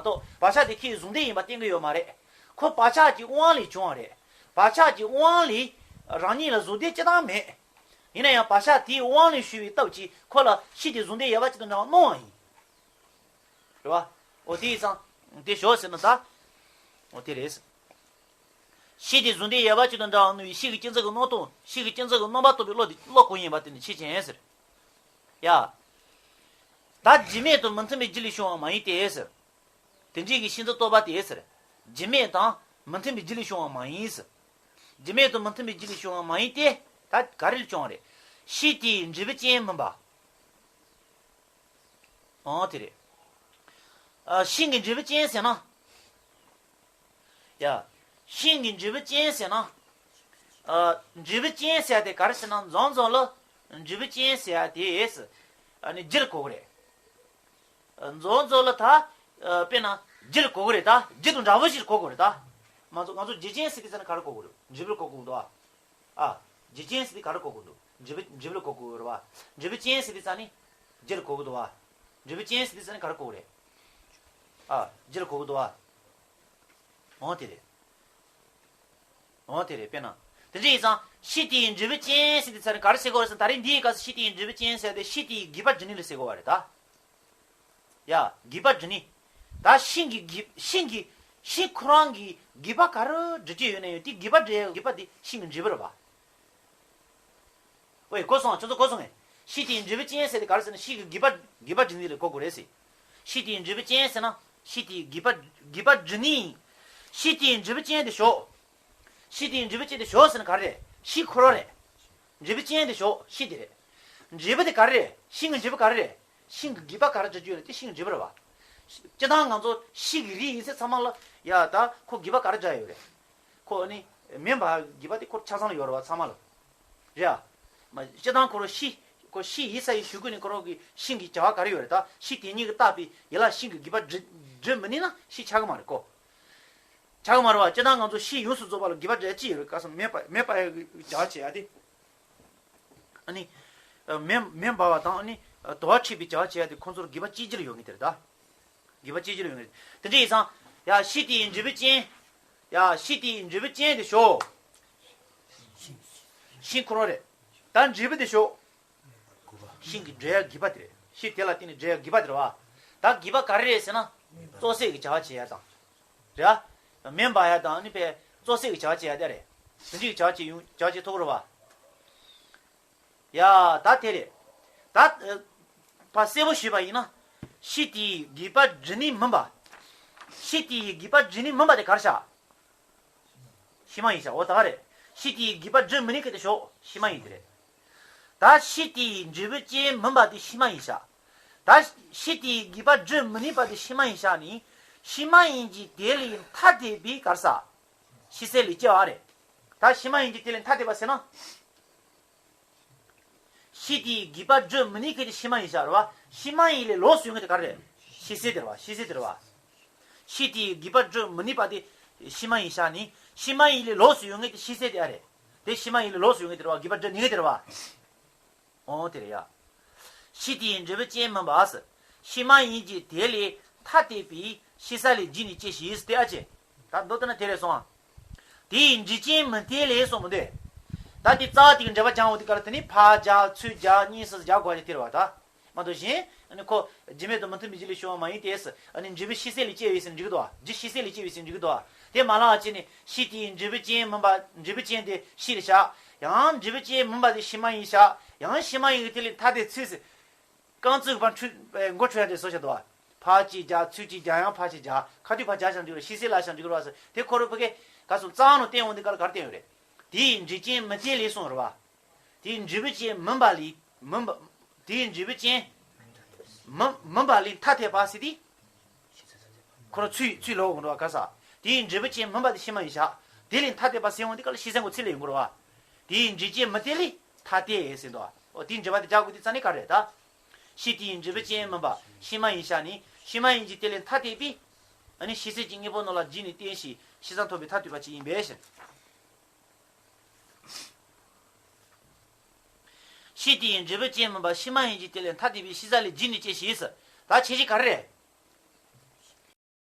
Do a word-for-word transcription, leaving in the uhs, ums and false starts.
གཏོགས་བག་ཆགས་དེ་ཁོའི་གཟུང་ལྡན་ཡིན་པ་བསྟན་གྱི་ཡོད་མ་རེད། ཁོ་བག་ཆགས་ཀྱི་དབང་ལས་བྱུང་བ་རེད། བག་ཆགས་ཀྱི་དབང་ལས་རང་ཉིད་ལ་གཟུང་ལྡན་སྤྱི་དང་མེད། ཡིན་ན་ཡང་བག་ཆགས་དེའི་དབང་ལས་བྱུང་བའི་སྟོབས་ཀྱིས་ཁོ་ལ་ཤེས་དེ་གཟུང་ལྡན་ཡོད་པ་ཅིག་དང་འདྲ་བ་སྣང་བ་ཡིན། རེད་བ། འོ་དེ་ཡིན་ཙང་། དེ་ཞོག་ཟེར་ན་ད། འོ་དེ་རེད། ཤེས་དེ་གཟུང་ལྡན་ཡོད་པ་ཅིག་དང་འདྲ་བ་སྣང་བའི་ཤེས་ཀྱི་སྤྱི་མཚན་གྱི་སྣང་སྟོང་། ཤེས་ཀྱི་སྤྱི་མཚན་གྱི་སྣང་བ་རྟོགས་པའི་བློ་དེ་བློ་གང་ཡིན་པ་དེ་ནི་ཆོས་ཅན་ཟེར། ཡ། ད་རྒྱུ་མེད་དུ་མི་མཐུན་པའི་རྒྱུ་ལས་བྱུང་བ་མ་ཡིན་ཏེ་ཟེར། དེ་འདྲའི་གི་ཤེས་མཚན་རྟོགས་པ་དེ་ཟེར། རྒྱུ་མེད་དང་མི་མཐུན་པའི་རྒྱུ་ལས་བྱུང་བ་མ་ཡིན་ཟེར། རྒྱུ་མེད་དུ་མི་མཐུན་པའི་རྒྱུ་ལས་བྱུང་བ་མ་ཡིན་ཏེ། ད་ག་རེ་ལས་བྱུང་བ་རེད། ཤེས་དེའི་འབྲས་བུ་ཅན་མིན་པ། ཨང་དེ་རེད། ཨ། ཤིང་གི་འབྲས་བུ་ཅན་ཟེར་ན། ཡ། ཤིང་གི་འབྲས་བུ་ཅན་ཟེར་ན། ཨ། འབྲས་བུ་ཅན་ཟེར་ཡ་དེ་ག་རེ་ཟེར་ན་འཛོམས་འཛོམས་ལ། འབྲས་བུ་ཅན་ཟེར་ཡ་དེ། ཨ་ནི་རྒྱུར་གོ་གི་རེད། འཛོམས་འཛོམས་ལ་ད། ཨ། དཔེར་ན་རྒྱུར་གོ་གི་རེད་ད། རྒྱུ་དང་འདྲ་བོ་ཞིག་གོ་གི་རེད་ད། ང་ཚོ་ང་ཚོ་རྒྱུ་ཅན་ཟེར་དུས་ཙམ་ནས་ག་རེ་གོ་གི་རེད། འབྲས་བུར་གོ་གི་འདུག་ཨ། ཨ། རྒྱུ་ཅན་ཟེར་དུས་ག་རེ་གོ་དགོས་འདུག་འབྲས་བུ་འབྲས་བུ་ལ་གོ་དགོས་རེད་བ། འབྲས་བུ་ཅན་ཟེར་དུས་ཙམ་ནས་རྒྱུ་ལ་གོ་དགོས་འདུག་བ། འབྲས་བུ་ཅན་ཟེར་དུས་ཙམ་ནས་ག་རེ་གོ་དགོས་རེད། ཨ། རྒྱུ་ལ་གོ་དགོས་འདུག་བ། འོ་དེ་རེད། འོ་དེ་རེད། དཔེར་ན། དེ་འདྲ་ཡིན་ཙང་ཤེས་དེའི་འབྲས་བུ་ཅན་ཟེར་དུས་ཙམ་ནས་ག་རེ་ཟེར་དགོས་རེད་ཟེར་ན། ད་རེས་འདིའི་སྐབས་སུ་ཤེས་དེའི་འབྲས་བུ་ཅན་ཟེར་ཏེ་ཤེས་དེའི་དགོས་པ་འབྲི་ནི་ལ་ཟེར་དགོས་བ་རེད་ད། ཡ། དགོས་པ་འབྲི་ནི། ད་ཤིང་གི་དགོས། ཤིང་གི། ཤིང་ཁོ་རང་གི་དགོས་པ་ག་རེ་འབྲི་རྒྱུ་ཡོད་ན་ཡང་དེ་དགོས་པ་འབྲི་ཡ་དགོས་པ་དེ་ཤིང་གི་འབྲས་བུ་རེད་བ། ཨོའི་གོ་སོང་། ཁྱོད་ཚོ་གོ་སོང་ངས། ཤེས་དེའི་འབྲས་བུ་ཅན་ཟེར་དེ་ག་རེ་ཟེར་ན་ཤིང་གི་དགོས་པ་དགོས་པ་འབྲི་ནི་ལ་གོ་དགོས་རེད་ཟེར། ཤེས་དེའི་འབྲས་བུ་ཅན་ཟེར་ན་ཤེས་དེའི་དགོས་པ་དགོས་པ་འབྲི་ནི་ཡིན། ཤེས་དེའི་འབྲས་བུ་ཅན་དེ་ཞོག་ཤེས་དེའི་འབྲས་བུ་ཅན་དེ་ཞོག་ཟེར་ན་ག་རེ་རེད། ཤིང་ཁོ་རང་རེད། འབྲས་བུ་ཅན་དེ་ཞོག་ཤིང་དེ་རེད། འབྲས་བུ་དེ་ག་རེ་རེད། ཤིང་གི་འབྲས་བུ་ག་རེ་རེད། ཤིང་གི་དགོས་པ་ག་རེ་འབྲི་རྒྱུ་ཡོད་ན་དེ་ཤིང་གི་འབྲས་བུ་རེད་བ། སྤྱིར་བཏང་ང་ཚོ་ཤིང་གི་རིགས་ཡིན་ཚད་ཚང་མ་ལ་ཡ་ད་ཁོ་དགོས་པ་ག་རེ་འབྲི་ཡོད་རེད། ཁོ་ནི་མེ་འབར་དགོས་པ་དེ་ཁོ་ཆ་ཚང་ལ་ཡོད་རེད་བ། ཚང་མ་ལ་རེད་ཨ། མ་སྤྱིར་བཏང་ཁོ་རང་ཤིང་ཁོ་ཤིང་ཡིན་ས་ཡིན་གཞུག་གུ་ནས་ཁོ་རང་གི་ཤིང་གི་བྱ་བ་ག་རེ་ཡོད་རེད། ད་ཤིང་དེ་ཉིད་ཀྱིས་བཏགས་པའི་ཡན་ལག་ཤིང་གི་དགོས་པ་འབྲི་འབྲི་མི་ནུས་ན་ཤིང་ཆགས་ཀྱི་མ་རེད་ཁོ། ཆགས་ཀྱི་མ་རེད་བ། སྤྱིར་བཏང་ང་ཚོ་ཤིང་ཡོངས་སུ་རྫོགས་པ་ལ་དགོས་པ་འབྲི་ཅི་ཡོད་རེད། ག་ས་མེ་འབར་མེ་འབར་ཡག་གི་བྱ་བ་བྱེད་ཡ་དེ། ཨ་ནི། མེ་མེ་འབར་བ་དང་ཨ་ནི། དུ་བ་འཁྲིགས་པའི་བྱ་བ་བྱེད་ཡ་དེ་ཁོ་ཚོར་དགོས་པ་གཅིག་གྱུར་ཡོད་ངེས་དེ་རེད་ད། དགོས་པ་གཅིག་གྱུར་ཡོད་ངེས་དེ་འདྲ་ཡིན་ཙང་། ཡ་ཤེས་དེའི་འབྲས་བུ་ཅན། ཡ་ཤེས་དེའི་འབྲས་བུ་ཅན་དེ་ཞོག་ཤིང་ཁོ་རང་རེད། ད་འབྲས་བུ་དེ་ཞོག་ཤིང་གི་འབྲི་ཡ་དགོས་པ་དེ་རེད། ཤིང་དེ་ལ་བརྟེན་ནས་འབྲི་ཡ་དགོས་པ་དེ་རེད་བ། ད་དགོས་པ་ག་རེ་རེད་ཟེར་ན། བཙོག་སད་ཀྱི་བྱ་བ་བྱེད་ཡ་དང་། རེད་བ། མེ་འབར་ཡ་དང་ཨ་ནི་པའི་བཙོག་སད་ཀྱི་བྱ་བ་བྱེད་ཡ་དེ་རེད། དེ་འདྲའི་བྱ་བ་བྱེད་ཡོང་བྱ་བ་བྱེད་ཐུབ་ཀྱི་རེད་བ། ཡ་ད་དེ་རེད། ད། ཕར་གསལ་པོ་ཞུས་པ་ཡིན་ན། ཤེས་དེའི་དགོས་པ་འབྲི་ནི་མིན་པ། ཤེས་དེའི་དགོས་པ་འབྲི་ནི་མིན་པ་དེ་ག་རེ་བྱ། ཤེས་མ་ཡིན་བྱ། འོ་ད་ག་རེད། ཤེས་དེའི་དགོས་པ་འབྲི་མི་ནུས་མཁན་དེ་ཞོག་ཤེས་མ་ཡིན་དེ་རེད། ད་ཤེས་དེའི་འབྲས་བུ་ཅན་མིན་པ་དེ་ཤེས་མ་ཡིན་བྱ། ད་ཤེས་དེའི་དགོས་པ་འབྲི་མི་ནུས་པ་དེ་ཤེས་མ་ཡིན་བྱ་ནི། ཤེས་མ་ཡིན་གྱི་དེ་ལས་ཐ་དད་པའི་ག་རེ་ཟ། ཤེས་གསལ་ལས་སྐྱེ་བ་རེད། ད་ཤེས་མ་ཡིན་གྱི་དེ་ལས་ཐ་དད་པ་ཟེར་ན། ཤེས་དེའི་དགོས་པ་འགྲུབ་མི་ནུས་མཁན་དེ་ཤེས་མ་ཡིན་ཤག་རེད་བ། ཤེས་མ་ཡིན་ལས་ལོགས་སུ་ཡོང་མཁན་དེ་ག་རེ་རེད། ཤེས་གསལ་དེ་རེད་བ། ཤེས་གསལ་དེ་རེད་བ། ཤེས་དེའི་དགོས་པ་འགྲུབ་མི་ནུས་པ་དེ་ཤེས་མ་ཡིན་ཤག་ནི། ཤེས་མ་ཡིན་ལས་ལོགས་སུ་ཡོང་མཁན་དེ་ཤེས་གསལ་དེ་ཨ་རེད། དེ་ཤེས་མ་ཡིན་ལས་ལོགས་སུ་ཡོང་མཁན་དེ་རེད་བ། དགོས་པ་འགྲུབ་ནུས་མཁན་དེ་རེད་བ། འོ་དེ་རེད་ཡ། ཤེས་དེའི་འབྲས་བུ་ཅན་མིན་པ་ཟེར། ཤེས་མ་ཡིན་གྱི་དེ་ལས་ཐ་དད་པའི་ཤེས་གསལ་ལས་རྒྱུ་ནི་སྐྱེ་ཞེས་དེ་ཨ་ཅེ། ད་མདོ་དེ་ན་དེ་རེད་སོང་ཨ། དེའི་འབྲས་ཅན་མི་འཐད་ལས་གསུངས་མི་འདུག་ད་དེ་རྩ་བ་དེ་གི་འགྲེལ་པ་སྦྱང་འོང་དུས་སྐབས་ལ་དེ་ནི་ཕར་སྦྱར་ཚུར་སྦྱར་གཉིས་སུ་སྦྱར་དགོས་ཀྱི་དེ་རེད་བ་ད། མ་གཏོགས་གཞན་ཨ་ནི་ཁོ་རྒྱུ་མེད་དུ་མི་མཐུན་པའི་རྒྱུ་ལས་བྱུང་བ་མ་ཡིན་ཏེ། ཨ་ནི་འབྲས་བུ་ཤེས་གསལ་ལས་སྐྱེ་བས་ཟེར་འགྲིག་གི་འདུག་རྒྱུ་ཤེས་གསལ་ལས་སྐྱེ་བས་ཟེར་འགྲིག་གི་འདུག་དེ་མ་ལ་ཨ་ཅེ་ནི་ཤེས་དེའི་འབྲས་བུ་ཅན་མིན་པ། འབྲས་བུ་ཅན་དེ་ཤེས་ལ་བཞག་ཡང་འབྲས་བུ་ཅན་མིན་པ་དེ་ཤེས་མ་ཡིན་བཞག་ཡང་ཤེས་མ་ཡིན་གྱི་དེ་ལས་ཐ་དད་ཚུལ་ཟེར། རྐང་ཚུགས་པ་འཁྲུད་མགོ་འཁྲུད་ཡ་དེ་བཟོ་བྱ་འདུག་བ། ཕར་གཅིག་རྒྱག་ཚུར་གཅིག་རྒྱག་ཡང་ཕར་གཅིག་རྒྱག་ཁ་ཐུག་ཕར་རྒྱག་བཞག་འགྲིག་ར། ཤེས་གསལ་ལ་བཞག་འགྲིག་ར་ཟེར། དེ་ཁོ་རང་ཕ་གི་ག་སོང་རྩ་ནང་བསྟན་འོང་དུས་སྐབས་ལ་ག་རེ་བསྟན་ཡོད་རེད། དེའི་འབྲས་ཅན་མི་འཐད་ལས་གསུངས་རེད་བ། དེའི་འབྲས་བུ་ཅན་མིན་པ་ལས་མིན་པ། དེའི་འབྲས་བུ་ཅན་མི་མིན་པ་ལས་ཐ་དད་པ་ཟེར་དུས། ཁོ་རང་ཚུར་ཚུར་ལོག་འོང་རེད་བ། ག་ས། དེའི་འབྲས་བུ་ཅན་མིན་པ་དེ་ཤེས་མ་ཡིན་ཤག་དེ་ལས་ཐ་དད་པ་ཟེར་འོང་དུས་སྐབས་ལ་ཤེས་གསལ་མགོ་ཚིག་ལ་ཡོང་གི་རེད་བ། དེའི་འབྲས་ཅན་མི་འཐད་ལས་ཐ་དད་ཟེར་འདུག་བ། འོ་དེའི་འགྲེལ་པ་དེ་རྒྱག་དགོས་དུས་རྩ་ནས་ག་རེ་རེད་ད། ཤེས་དེའི་འབྲས་བུ་ཅན་མིན་པ་ཤེས་མ་ཡིན་ཤག་ནི། ཤེས་མ་ཡིན་གྱི་དེ་ལས་ཐ་དད་པས། ཨ་ནི་ཤེས་གསལ་གྱི་དངོས་པོ་རྣམས་ལ་རྒྱུ་ནི་བརྟེན་ཞིང་ཤེས་ཙམ་ཐོབ་པའི་ཐ་དད་པ་ཅིག་ཡིན་པས་ཞེས། ཤེས་དེའི་འབྲས་བུ་ཅན་མིན་པ་ཤེས་མ་ཡིན་གྱི་དེ་ལས་ཐ་དད་པའི་ཤེས་གསལ་ལས་རྒྱུ་ནི་སྐྱེ་ཞེས་ཟེར། ད་ཁྱད་གཞི་ག་རེ་རེད།